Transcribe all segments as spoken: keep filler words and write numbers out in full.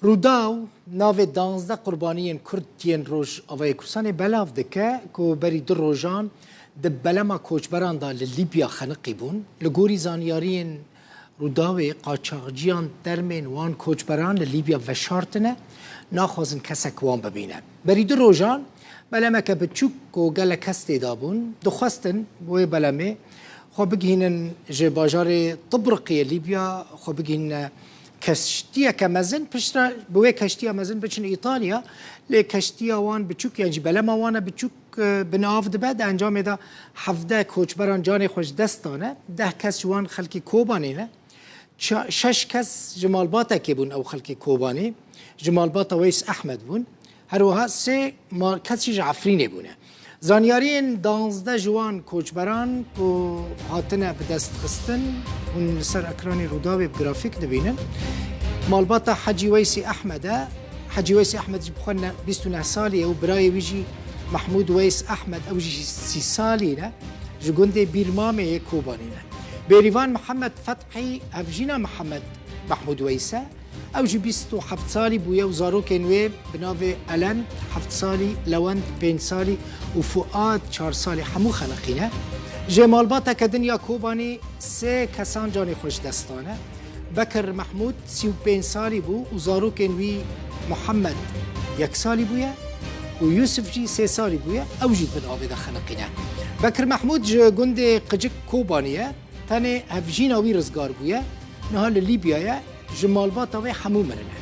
Rûdaw navê danzdeh qurbaniyên Kurd yên Rojavayê Kurdistanê belav dike ku berî du rojan di belema koçberan de li Lîbya xeniqî bûn. Li gorî zanyariyên Rûdawê, qaçaxciyan termên wan koçberan li Lîbya veşartine, naxwazin kesek wan bibîne. Berî du rojan belemeke biçûk ku gelek kes tê de bûn, dixwestin bi wê belemê xwe bigihînin ji bajarê Tibriqiyê Lîbya, xwe bigihînine keştiyeke mezin, piştre bi wê keştiya mezin biçin Îtalya, lê keştiya wan biçûk, yan jî belema wan e biçûk, e, bi nav dibe. Di encamê de hevdeh koçberan canê xwe ji dest dane, deh kes ji wan xelkê Kobanê ne. Ça-, şeş kes ji malbatekê bûn, ew xelkê Kobanê, ji malbata Weys Ehmed bûn. Her wiha sê ma-, kes jî ji Efrînê bûne. Zanyariyên danzdeh ji wan koçberan ku hatine bi dest xistin, hûn li ser ekranê Rûdawê bi grafîk dibînin. Malbata Hecî Weysî Ehmed e. Hecî Weysî Ehmed jî bi xwe ne-, bîst û neh salî ye û birayê wî jî Mehmûd Weys Ehmed, ew jî sî salî ne. Ji gundê Bîrmamê yê Kobanê ne. Bêrîvan Mihemed Fethî hevjîna Mihemed Mehmûd Weys e. Ew jî bîst û heft salî bûye û zarokên wê bi navê Elend heft salî, Lewend pênc salî û Fuad çar salî hemû xeniqîne. Ji malbateke din ya Kobanî sê kesan canê xwe ji dest dane. Bekir Mehmûd sî û pênc salî bû û zarokên wî Muhammed yek salî bûye û Yusuf jî sê salî bûye, ew jî di bin avê de xeniqîne. Bekir Mehmûd ji gundê Qicik Kobanî ye. Tenê hevjîna wî rizgar bûye, niha li Lîbya ye, ji malbata wê hemû mirine.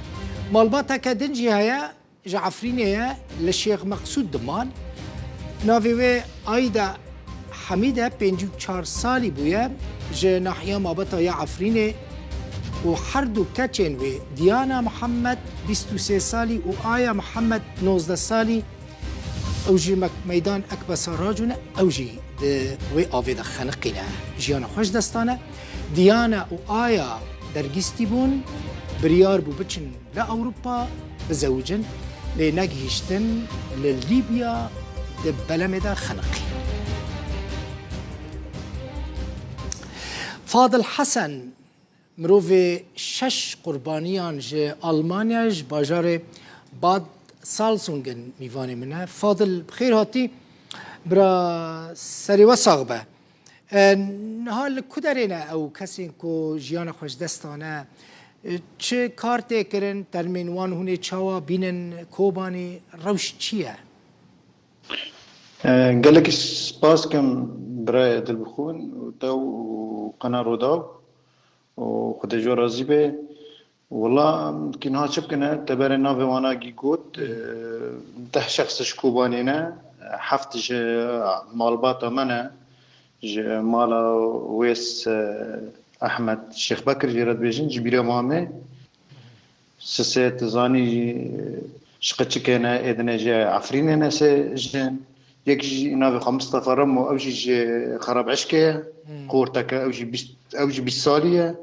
Malbateke din jî heye, ji Efrînê ye, li Şêx Meqsûd diman. Navê wê Ayda Hemîd e, pêncî û çar salî bûye, ji nahiya Mabeta ya Efrînê û her du keçên wê, Diyana Mihemed, bîst û sê salî, û Aya Mihemed, nozdeh salî, ew jî mek-, meydan Ekbesa racûne, ew jî di wê avê de xeniqîne. Jiyana xwe ji dest dane. Diyana û Aya dergîstî bûn, biryar bû biçin li Ewropa bizewicin, lê negihîştin, li Lîbya di belemê de xeniqî. Fadil Hesen, mirovê şeş qurbaniyan ji Almanya, ji bajarê Bad Salzungen mîvanê min e. Fadil, bi xêr hatî. Bira, serê we sax be. E, niha li ku derê ne ew kesên ku jiyana xwe ji dest dane? E, çi kar tê kirin? Termên wan hûn ê çawa bînin Kobanî? Rewş çi ye? E, gelekî spas kim birayê Dilbixwîn û te û qena Rûdaw û Xwedê ji we razî be. Wela, kî niha çi bikine, te berê navê wana gî got, e, deh şexs ji Kobanê ne, heft ji malbata me ne, ji mala Wês, e, Ehmed Şêx Bekir jê re dibêjin, ji Bîrmamê. Sisê, tu zanî, ji Qeçikê ne, ê dine ji Efrînê ne sê jin. Yek jî navê xwe Mistefa Remo, ew jî ji Xerabişkê ye. Hmm. Qorteke, ew jî bîst, ew jî bîst salî ye.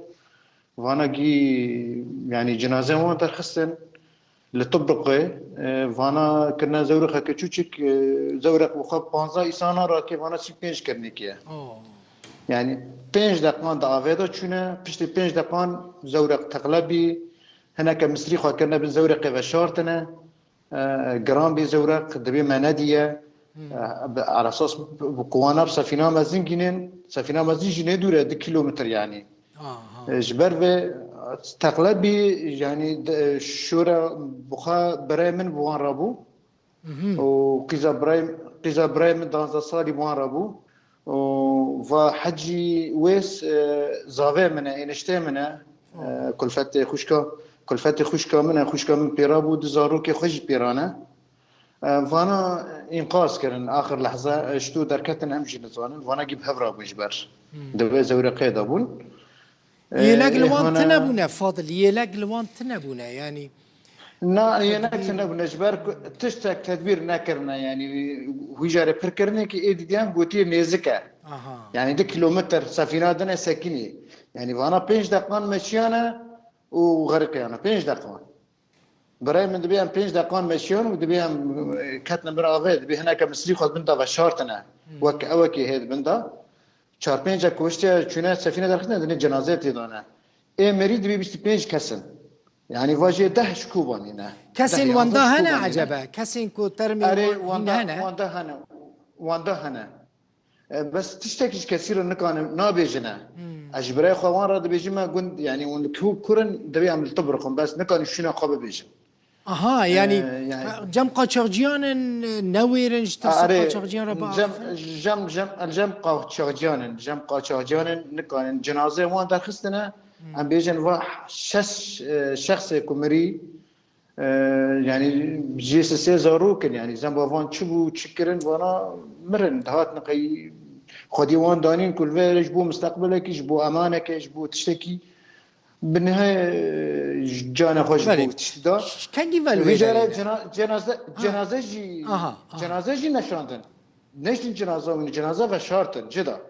Vana gî, yanî, cinazeyên wan derxistin. Li Tibruqê, e, vana kirine zewrexeke çûçik, e, zewreq bi xwe panzdeh îsana rakê, vana sî û pênc kirinekê ye. Oh. Yanî, pênc deqan di avê de çûne, piştî pênc deqan zewreq teqle bî, hineke misrî xwe kirine bin zewreqê veşartine. E, giran bî zewreq, dibê me nediye. Hmm. E, bi, ala esas bi, bi kuwana bi sefîna mezin gînin, sefîna mezin jî ne dûr e, du kîlometr yanî. Aha. E, ji ber vê teqle bî, yanî de, şûre bi xwe birayê min bi wan re bû. Mhm. Û qîza birayê, qîza birayê min duwazdeh salî bi wan re bû. Û va Hecî Wês, e, zavê min e, êniştê min e. Oh. E, kulfetê xwişka, kulfetê xwişka min e, xwişka min pêra bû, du zarokê xwe jî pêra ne. E, vana înqaz kirin, axir lehze, e, ji tu derketin em jî nizanin, vana gî bi hev rabûn ji ber. Hmm. Di vê zewreqê de bûn. Yêlek li wan tune bûne, Fadil, yêlek li wan tune bûne, yanî. Na, yêlek tune bûne, ji ber ku tiştek tedbîr nekirine, yanî hûjarê pir kirine ki ê didiyan gotiye nêzik e. Aha. Yanî du kilometr sefîna dine sekinî. Yanî vana pênc deqan meşiyane û xeriqiyane, pênc deqan. Birayê min dibê em pênc deqan meşiyan û dibê em, e, ketine bin avê, dibê hineke misrî xwe bin de veşartine. Hmm. Wek ewekê hê di bin de. Çar pênc e kuştiye çûne sefîne derxistine, dinê cenazeyê tê dane. Ê merî dibê bîst û pênc kes in. Yani vajê deh ji Kobanê ne. Kesên Deh, wenda yanzdeh ji hene Kobanê ne. Ecebe? Kesên ku termê Erê, wan wanda, hene? Wanda hene. Wanda hene. E, bes tiştekî ji kesî re nikanin, nabêjine. Hmm. Ez ji birayê xwe wan re dibêjim, me gund, yani, hûn li ku-, kurin, divê em li tu birixin, bes nikanin şûna xwe bibêjin. Aha, yani, Ee, yani cem qaçaxciyan in, newêrin ji tirsa Erê, qaçaxciyan re cem, biaxifin? Cem, cem, cem qaçaxciyan in, cem qaçaxciyan in, nikanin. Cenazeyê wan derxistine, Hmm. em bêjin va şeş, e, şexsê ku mirî, e, yani, jê sisê zarok in, yani, zem ba van çi bû, çi kirin, vana mirin, dihatin qey xwedî wan danîn ku li vê ji bo misteqbilekî, ji bo emanekê, ji bo tiştekî, bi nihe, e, cana xwe ji Belê. Bo tiştî da. Ş-, kengî ve li wê Vê cara derê? Cena-, cenaze, Ha. Cenaze jî, Aha, aha. Cenaze jî neşandin. Neştin cenaze wî, cenaze veşartin, cida.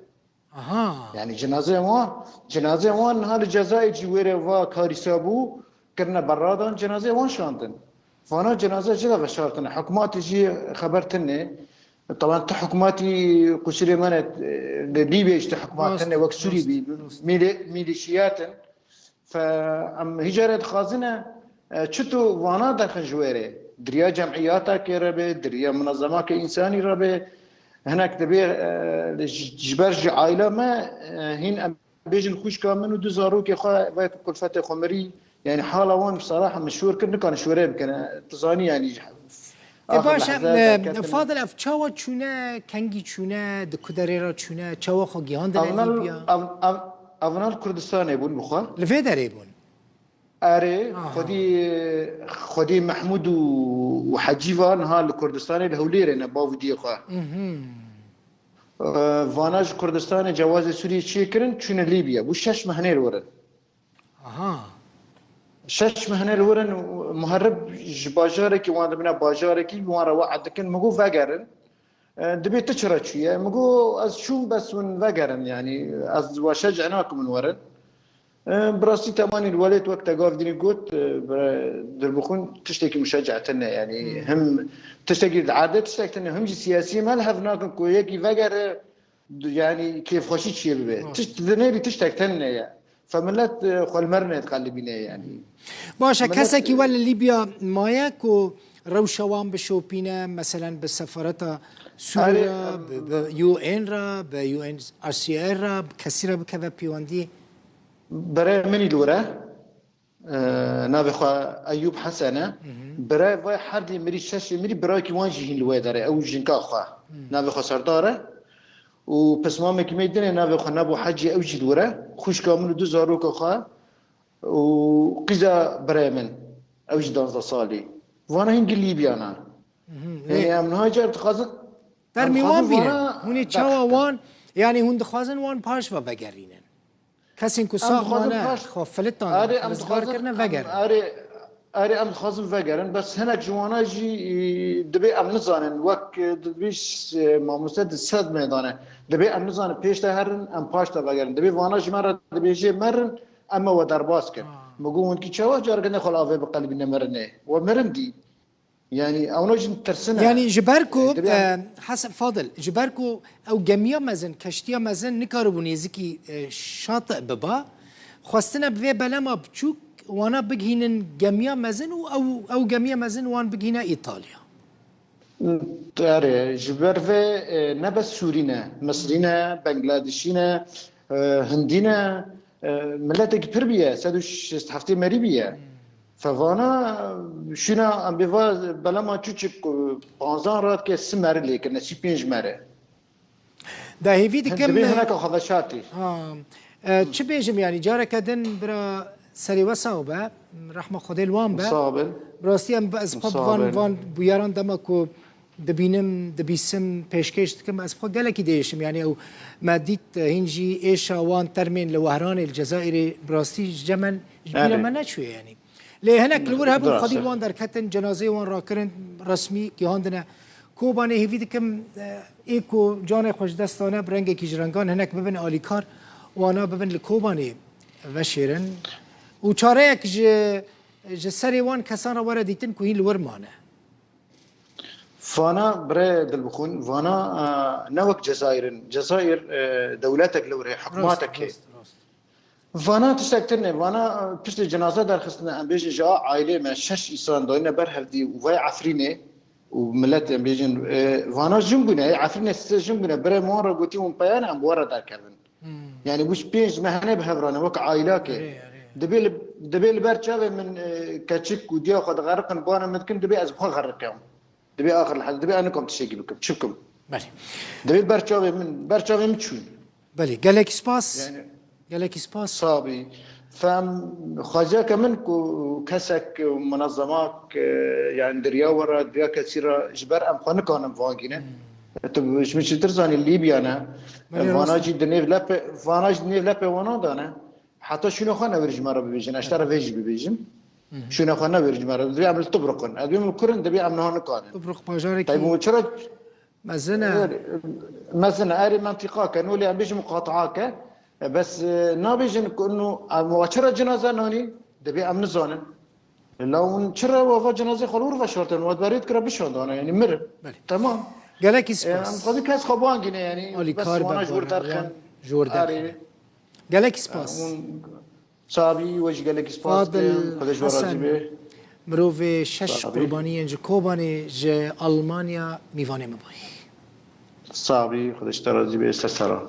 Aha. Yani cenaze wan, cenaze wan niha li Cezayir jî wêrê va karîsa bû, kirine berradan, cenaze wan şandin. Vana cenaze cida veşartin. Hikûmatê jî xeber tine. Taban tu hikûmatî qusûrê me ne, e, li Lîbya jî tu hikûmat Rast, tine, wek Sûrî rast, bî, rast. Mîlê-, mîlîşiyat in. Fe em hî carê dixwazine, e, çito vana derxin ji wêrê. Diriya cem'iyatakê re be, diriya munezemakê însanî re be. Hinek dibê, e, ji, ji ber ji aîla me, e, hîn em bêjin xwişka min û du zarokê xwe ve ku kulfetê xwe mirî. Yani hala wan bi saraha min şûr kir, nikan şûrê bikene. Tu zanî yani. E, baş e, e, Fadil, ev çawa çûne, kengî çûne, di ku derê re çûne, çawa xwe gihandine Lîbya? Ev, ev, ev, ev nal Kurdistanê bûn bi xwe. Li vê derê bûn? Erê, Aha. Xwedî, xwedî Mehmûd û, û Hecî va niha li Kurdistanê li Hewlêrê ne, bav û diyê xwe. Mhm. E, vana ji Kurdistanê cewazê Sûriyê çêkirin, çûne Lîbya. Bû şeş mehnê li wir in. Aha. Şeş mehne li wir in, muherib ji bajarekî, wan dibine bajarekî, wan re we'd dikin, min got vegerin. E, dibê tu çira çûye? Min got ez çûm, bes hûn vegerin, yani ez we şecî nakim hûn werin. E, bi rastî temanî li welêt wek te gav dînî got, e, bire Dilbixwîn tiştekî muşecî tune, yani Hmm. him tiştekî di erdê tiştek tune, him jî siyasî me li hev nakin ku yekî vegere, yani kêfxweşî çiyê bibe. Rast. Tişt dinêrî tiştek tune ye. Fe millet, e, xwe li merinê diqelibîne yani. Baş e, Millet, kesekî e, we li Lîbya maye ku rewşa wan bişopîne, meselen bi sefareta Sûrî Erê, re, em, bi, bi U N re, bi U N H C R re, bi kesî re bikeve pêwendiyê? Berê min î li wir e. E, navê xwe Eyûb Hesen e. Hı hı. Birayê vay herdî mirî, şeşê mirî, birayekî wan jî hîn li wê derê. Ew jinka xwe. Hı. Navê xwe Serdar e. Û pismamekî me din e, navê xwe Nebo Hecî, ew jî li wir e. Xwişka min û du zaroka xwe û qîza birayê min. Ew jî danzdeh salî. Vana hîn gi Lîbya ne. Hı hı. Yani Lê em niha car dixwazin, em termê dixwazin wan bîne. Vana Hûn ê çawa derxin. Wan, yani hûn dixwazin wan paş ve vegerînin? Kesên ku Em sax dixwazin mane, paş-, xwe filitan, Erê, em rizgar dixwazin, kirine, em, vegerin. Erê, erê, em dixwazin vegerin, bes hinek ji wana jî, e, dibê em nizanin, wek, e, dibê ş-, e, mamoste di sed meydane. Dibê em nizanin, pêş de herin, em paş de vegerin. Dibê vana ji me re dibêjê merin, em me we derbas kir. Ha. Min got, hûn kî çawa careke ne xwe li avê biqelibîne mirinê? We mirin dî. Yani, ewna jî tirsine. Yani, ji ber ku, Dibê em e, Hesen Fadil, ji ber ku ew gemiya mezin, keştiya mezin nikaribû nêzikî, e, şatî biba, xwestine bi vê belema biçûk wana bigihînin gemiya mezin û ew, ew gemiya mezin wan bigihîne Îtalya. Erê, ji ber vê, e, ne bes Sûrî ne, Misrî ne, Bengladişî ne, e, Hindî ne, e, miletekî pir bûye, sed û şêst heftê merî bûye. Fevana şûna em bê va belema çûçik, e, panzan radike si merî lê kirine, sî pênc merî. Da hêvî dikim, Dibê e, hineka xwe veşartî. Ha, e, çi bêjim yani, careke din bira serê we sax be, rehma Xwedê li wan be. Sax bin. Bi rastî em, ez xwe Sax van, bin. Van bûyeran dema ku dibînim, dibîsim, pêşkêş dikim, ez xwe gelekî diêşim. Yani ew me dît, e, hîn jî êşa wan termên li Wehranê, li Cezayirê, bi rastî ji cem me, ji bîra Erê. Me neçûye yani. Lê hinek li wir hebûn, Rast e. Xwedî li wan derketin, cenazeyê wan rakirin, resmî gihandine Kobanê. Hêvî dikim, e, ê ku canê xwe ji dest dane, bi rengekî ji rengan hinek bibin alîkar, wana bibin li Kobanê veşêrin. Û çareyek ji, ji serê wan kesan re were dîtin ku hîn li wir mane. Vana birê Dilbixwîn, vana, e, ne wek Cezayir in. Cezayir, e, dewletek li wir heye, Rast, hikûmatek heye. Rast, rast. Vana tiştek tune, vana, e, piştî cenaze derxistine, em bêjin ji a ailê me şeş îsan dayine ber hevdî û vay Efrînê û millet em bêjin, e, vana jin bûne, ê Efrînê sê jin bûne, birê wan re gotî hûn peyane em bi we re derkevin. Hmm. Yani bu pênc mehene bi hev re ne, wek ailakê. Erê, erê. Dibê li, dibê li ber çavê min, e, keçik û diya xwe dixeriqin, bana min dikin, dibê ez bi xwe xeriqiyam. Dibê axir li hez, dibê ez nikom tiştekî bikim. Çi bikim? Belê. Dibê ber çavê min, ber çavê min çûn. Belê. Gelek spas. Yani Gelek spas. Sabî. Fem xweziyeke min ku kesek, munezemak, e, yani diriya we re, diriya kesî re ji ber em xwe nikanin vangîne. Hmm. Tu ji min çitir zanî Lîbya ne. Belê, vana rast e. Jî di nêv lepê, vana jî di nêv lepê wana de ne. Heta şûna xwe newêr ji me re bibêjin. Ez ji te re vê jî bibêjim. Hı hı. Şûna xwe newêr ji me re. Divê em li Tubruq in. Ez dibêm li kur in, divê em niha nikanin. Tubruq bajarekî Taybû çira mezin e. Erê, mezin e. Erê mentiqa ke, nolê em bêjin muqataa ke. E, bes, e, nabêjin ku inu em wa çira cenaze nanî, divê em nizanin. La hûn çira wa va cenazê xwe li wir veşartin, wa berê dikira bişandana, yani mirin. Belê. Tamam. Gelekî E, spas. Em xwedî kes xwe bangîne, yani Alîkar bes wana ji wir Bekbaran derxin. Wan ji wir derxin. Erê. Gelekî spas. Hûn sabî we jî gelekî spas Fadil dikim. Xwedê ji we razî Hesen, be. Mirovê şeş Sabî. Qurbaniyên ji Kobanê ji Almanya mîvanê me bûye. Sabî, Xwedê ji te razî be, ser sera.